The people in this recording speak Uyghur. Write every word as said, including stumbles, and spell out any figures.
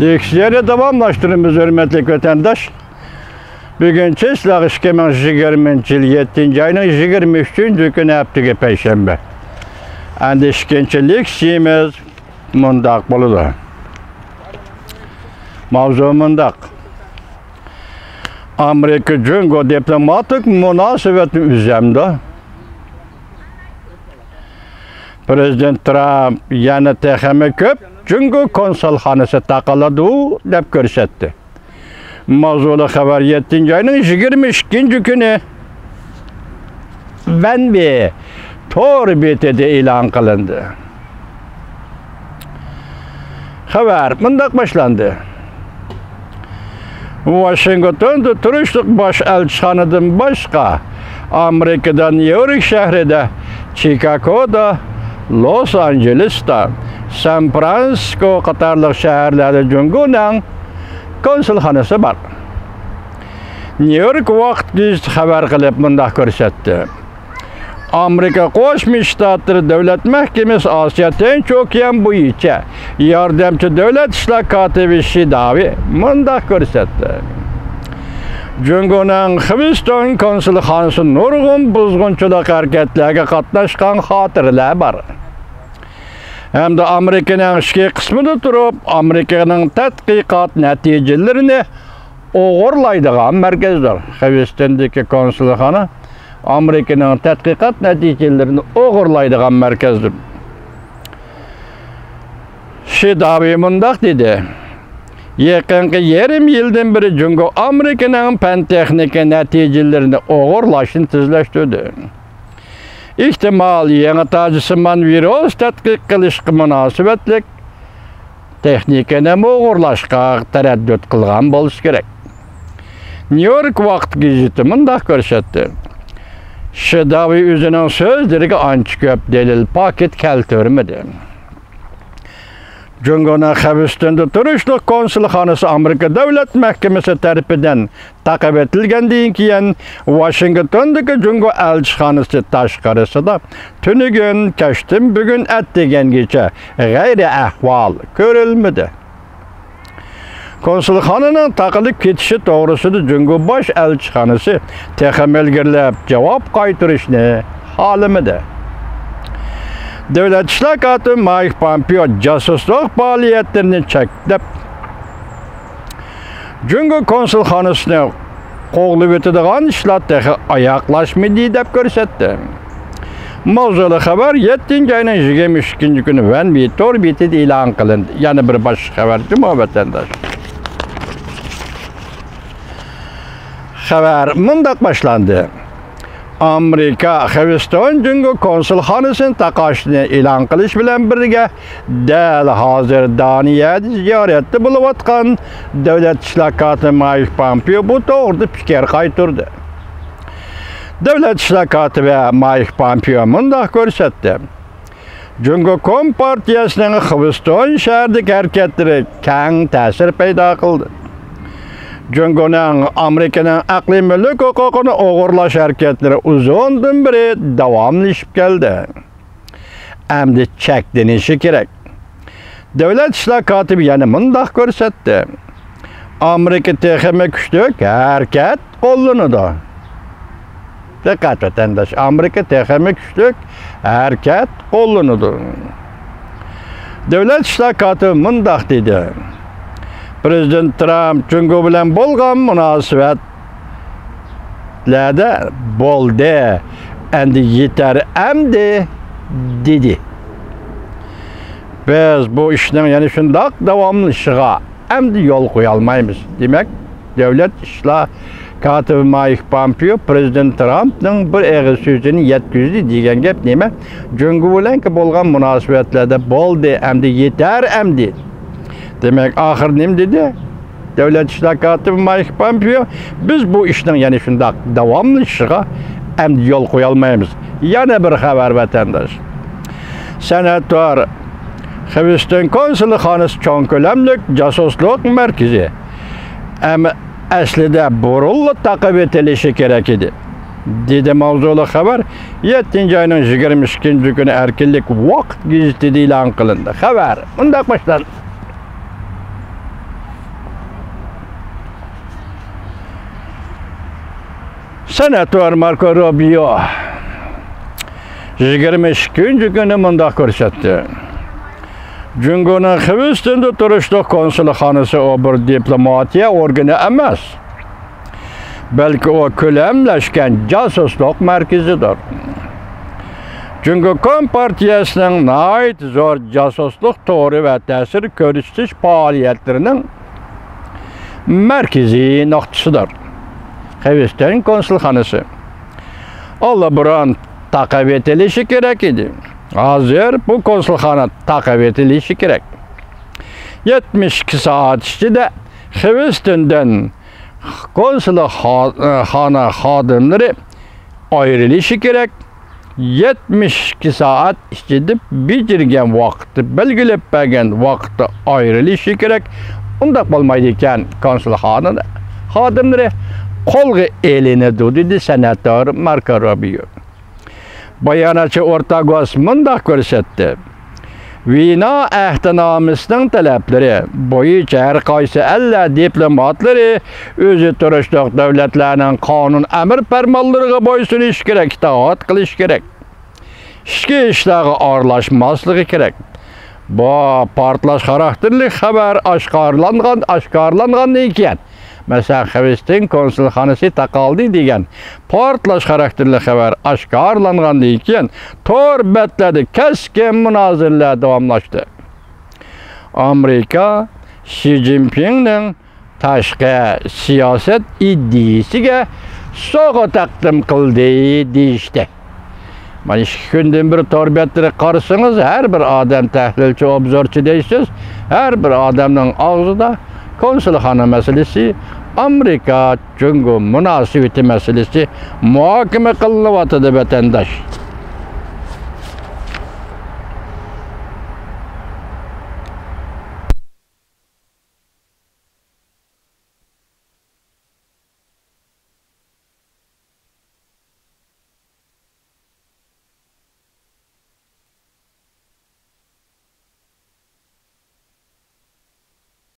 لېكسىيەنى داۋاملاشتۇرىمىز، ھۆرمەتلىك ۋەتەنداش. بۈگۈن چېسلاق ئىككى مىڭ يىگىرمىنچى يىل يەتتىنچى ئاينىڭ يىگىرمە ئۈچىنچى كۈنى، ھەپتىگە پەيشەنبە. ئەمدى ئىككىنچى لېكسىيىمىز مۇنداق بولىدۇ. ماۋزۇ مۇنداق. ئامېرىكا جۇڭگو دىپلوماتىك مۇناسىۋەتنى ئۈزەمدۇ؟ پىرېزىدېنت ترامپ يەنە تېخىمۇ كۆپ جۇڭگو كونسۇلخانىسى تاقىلىدۇ دەپ كۆرسەتتى. ماۋزۇلۇق خەۋەر يەتتىنچى ئاينىڭ يىگىرمە ئىككىنچى كۈنى ۋەنۋې تور بېتىدە ئېلان قىلىندى. خەۋەر مۇنداق باشلاندى. ۋاشىنگتوندا تۇرۇشلۇق باش ئەلچىخانىدىن باشقا، ئامېرىكىدا نيۇ يورك شەھىرىدە، چىكاگودا، لوس ئانژېلېستا، سان فرانسىسكو قاتارلىق شەھەرلەردە جۇڭگونىڭ كونسۇلخانىسى بار. نيۇ يورك ۋاقىت گېزىتى خەۋەر قىلىپ مۇنداق كۆرسەتتى. ئامېرىكا قوشما شتاتلىرى دۆلەت مەھكىمىسى ئاسىيا تىنچ ئوكيان بويىچە ياردەمچى دۆلەت ئىشلار كاتىپى شى داۋى مۇنداق كۆرسەتتى. جۇڭگونىڭ خىۋىستون كونسۇلخانىسى نۇرغۇن بۇزغۇنچىلىق ھەرىكەتلەرگە قاتناشقان خاتىرىلەر بار. ھەمدە ئامېرىكىنىڭ ئىچكى قىسمىدا تۇرۇپ، ئامېرىكىنىڭ تەتقىقات نەتىجىلىرىنى ئوغرىلايدىغان مەركەزدۇر. خىۋىستوندىكى كونسۇلخانا ئامېرىكىنىڭ تەتقىقات نەتىجىلىرىنى ئوغرىلايدىغان مەركەزدۇر. شى داۋى مۇنداق دېدى: يېقىنقى يېرىم يىلدىن بېرى جۇڭگو ئامېرىكىنىڭ پەن-تېخنىكا نەتىجىلىرىنى ئوغرىلاشنى تېزلەشتۈردى. ئېھتىمال، يېڭى تاجسىمان ۋىرۇس تەتقىق قىلىشقا مۇناسىۋەتلىك تېخنىكىنىمۇ ئوغرىلاشقا تەرەددۇت قىلغان بولسا كېرەك. نيۇ يورك ۋاقىت گېزىتى مۇنداق كۆرسەتتى: شى داۋى ئۆزىنىڭ سۆزلىرىگە ئانچە كۆپ دەلىل پاكىت كەلتۈرمىدى. جۇڭگونىڭ خىۋىستوندا تۇرۇشلۇق كونسۇلخانىسى ئامېرىكا دۆلەت مەھكىمىسى تەرىپىدىن تاقىۋېتىلگەندىن كېيىن، ۋاشىنگتوندىكى جۇڭگو ئەلچىخانىسى تاشقىرىسىدا تۈنۈگۈن كەچتىن بۈگۈن ئەتىگەنگىچە غەيرىي ئەھۋال كۆرۈلمىدى. كونسۇلخانىنىڭ تاقىلىپ كېتىشى توغرىسىدا جۇڭگو باش ئەلچىخانىسى تېخىمۇ ئىلگىرىلەپ جاۋاب قايتۇرۇشنى خالىمىدى. دۆلەت ئىشلار كاتىپى مايك پامپېئو جاسۇسلۇق پائالىيەتلىرىنى چەكلەپ، جۇڭگو كونسۇلخانىسىنى قوغلىۋېتىدىغان ئىشلار تېخى ئاياغلاشمىدى دەپ كۆرسەتتى. ماۋزۇلۇق خەۋەر يەتتىنچى ئاينىڭ يىگىرمە ئىككىنچى كۈنى ۋەنۋې تور بېتىدە ئېلان قىلىندى. يەنە بىر باشقا خەۋەر جۇمۇ ۋەتەنداش. خەۋەر مۇنداق باشلاندى. ئامېرىكا خىۋىستون جۇڭگو كونسۇلخانىسىنى تاقاشنى ئېلان قىلىش بىلەن بىرگە، دەل ھازىر دانىيەدە زىيارەتتە بولۇۋاتقان دۆلەت ئىشلار كاتىپى مايك پامپېئو بۇ توغرىدا پىكىر قايتۇردى. دۆلەت ئىشلار كاتىپى مايك پامپېئو مۇنداق كۆرسەتتى: جۇڭگو كومپارتىيەسىنىڭ خىۋىستون شەھىرىدىكى ھەرىكەتلىرى كەڭ تەسىر پەيدا قىلدى. جۇڭگونىڭ ئامېرىكىنىڭ ئەقلىي مۈلۈك ھوقۇقىنى ئوغرىلاش ھەرىكەتلىرى ئۇزۇندىن بېرى داۋاملىشىپ كەلدى. ئەمدى چەكلىنىشى كېرەك. دۆلەت ئىشلار كاتىپى يەنە مۇنداق كۆرسەتتى: ئامېرىكا تېخىمۇ كۈچلۈك ھەرىكەت قوللىنىدۇ. دىققەت ۋەتەنداش، ئامېرىكا تېخىمۇ كۈچلۈك ھەرىكەت قوللىنىدۇ. دۆلەت ئىشلار كاتىپى مۇنداق دېدى: پىرېزىدېنت ترامپ جۇڭگو بىلەن بولغان مۇناسىۋەتلەردە بولدى، ئەمدى يېتەر ئەمدى دېدى. بىز بۇ ئىشنىڭ يەنە شۇنداق داۋاملىشىشىغا ئەمدى يول قويالمايمىز. دېمەك، دۆلەت ئىشلار كاتىپى مايك پامپېئو پىرېزىدېنت ترامپنىڭ بىر ئېغىز سۆزىنى يەتكۈزدى دېگەن گەپ نېمە؟ جۇڭگو بىلەنكى بولغان مۇناسىۋەتلەردە بولدى، ئەمدى يېتەر ئەمدى. دېمەك، ئاخىرى نېمە دېدى؟ دۆلەت ئىشلار كاتىپى مايك پامپېئو، بىز بۇ ئىشنىڭ يەنە شۇنداق داۋاملىشىشىغا ئەمدى يول قويالمايمىز. يەنە بىر خەۋەر، ۋەتەنداش. سەنئەت تور خىۋىستون كونسۇلخانىسى چوڭ كۆلەملىك جاسۇسلۇق مەركىزى. ئەم-، ئەسلىدە بۇرۇنلا تاقىۋېتىلىشى كېرەك ئىدى، دېدى ماۋزۇلۇق خەۋەر يەتتىنچى ئاينىڭ يىگىرمە ئىككىنچى كۈنى ئەركىنلىك ۋاقىت گېزىتىدە ئېلان قىلىندى. خەۋەر مۇنداق باشلاندى. سېناتور ماركو روبىيو يىگىرمە ئىككىنچى كۈنى مۇنداق كۆرسەتتى: جۇڭگونىڭ خىۋىستىندە تۇرۇشلۇق كونسۇلخانىسى ئۇ بىر دىپلوماتىيە ئورگىنى ئەمەس، بەلكى ئۇ كۆلەملەشكەن جاسۇسلۇق مەركىزىدۇر. جۇڭگو كومپارتىيەسىنىڭ ناھايىتى زور جاسۇسلۇق تورى ۋە تەسىر كۆرسىتىش پائالىيەتلىرىنىڭ مەركىزىي نۇقتىسىدۇر. خىۋىستىن كونسۇلخانىسى ئاللىبۇرۇن تاقىۋېتىلىشى كېرەك ئىدى. ھازىر بۇ كونسۇلخانا تاقىۋېتىلىشى كېرەك. يەتمىش ئىككى سائەت ئىچىدە خىۋىستىندىن كونسۇلخانا خادىملىرى ئايرىلىشى كېرەك. يەتمىش ئىككى سائەت ئىچىدە بېجىرگەن ۋاقىتتا، بەلگىلەپ بەرگەن ۋاقىتتا ئايرىلىشى كېرەك. ئۇنداق بولمايدىكەن، كونسۇلخانا خادىملىرى قولغا ئېلىنىدۇ، دېدى سېناتور ماركو روبىيو. باياناتچى ئورتاگوس مۇنداق كۆرسەتتى: ۋېنا ئەھدىنامىسىنىڭ تەلەپلىرى بويىچە ھەر قايسى ئەللەر دىپلوماتلىرى ئۆزى تۇرۇشلۇق دۆلەتلەرنىڭ قانۇن ئەمىر پەرمانلىرىغا بويسۇنۇشى كېرەك، ئىتائەت قىلىشى كېرەك. ئىچكى ئىشلارغا ئارىلاشماسلىقى كېرەك. بۇ پارتلاش خاراكتېرلىك خەۋەر ئاشكارىلانغان، ئاشكارىلانغاندىن كېيىن، مەسىلەن، خىۋىستىن كونسۇلخانىسى تاقالدى دېگەن پارتلاش خاراكتېرلىك خەۋەر ئاشكارىلانغاندىن كېيىن، تور بەتلەردە كەسكىن مۇنازىرىلەر داۋاملاشتى. ئامېرىكا شى جىنپىڭنىڭ تاشقى سىياسەت ئىدىيىسىگە سوغا تەقدىم قىلدى دېيىشتى. مانا ئىككى كۈندىن بېرى تور بەتلىرىگە قارىسىڭىز، ھەر بىر ئادەم تەھلىلچى، ئوبزورچى دەيسىز، ھەر بىر ئادەمنىڭ ئاغزىدا كونسۇلخانا مەسىلىسى، ئامېرىكا جۇڭگو مۇناسىۋىتى مەسىلىسى مۇھاكىمە قىلىنىۋاتىدۇ، ۋەتەنداش.